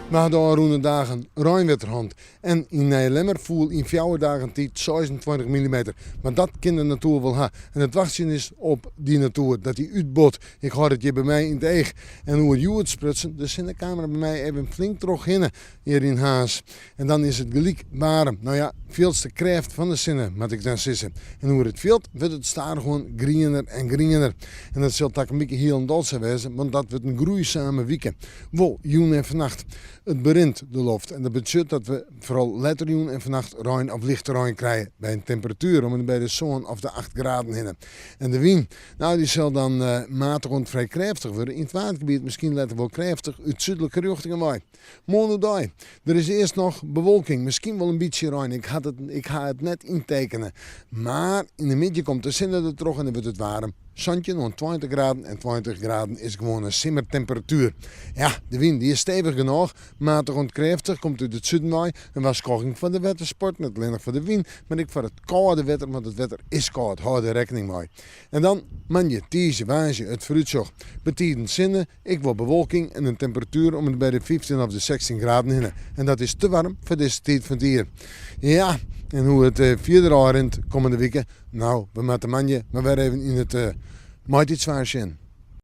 We ha de ôfrûne dagen reinwetter hân en yn Nijlemmer foel yn fjouwer dagen tiid 26 millimeter. Mar dat kin de natoer wol ha. En it wachtsjen is op dy natoer, dat dy útbot. Ik hâld it hjir by my yn it each. En oer hjoed sprutsen, de sinne kaam der by my even flink trochhinne hjir yn Harns. En dan is it gelyk waarm. No ja, fielst de krêft fan de sinne, moat ik dan sizze. En oer it fjild wurdt it stadichoan griener en griener. En dat sil takom wike hielendal sa wêze, want dat wurdt in groeisame wike. Wol, jûn en fannacht. It berint de loft en dat betsjut dat we foaral letter jûn en fannacht rein of lichte rein krije, by in temperatuer om en by de sân of de acht graden hinne. En de wyn, no dy sil dan matich oant frij krêftich wurde, yn it Waadgebiet miskien letter wol krêftich út súdlike rjochtingen wei. Moarn oerdei, der is earst noch bewolking, miskien wol in bytsje rein, ik hat it, ik ha it net yntekene. Mar yn de middei komt de sinne der troch en dan wurdt it waarm. 17 oant 20 graden en 20 graden is gewoan in simmertemperatuer. Ja, de wyn dy is stevich genôch, matich oant krêftich, komt út it suden wei. In warskôging foar de wettersport, net allinnich foar de wyn, mar ek foar it kâlde wetter, want it wetter is kâld, hâld der rekkening mei. En dan moandei, tiisdei, woansdei it foarútsjoch. Betiden sinne, ek wol bewolking en in temperatuer om en by de 15 of de 16 graden hinne. En dat is te waarm foar dizze tiid fan it jier. Ja, en hoe it fierder ôfrint kommende wike, no, we moatte moandei mar wer even yn it maitiidswaar sjen.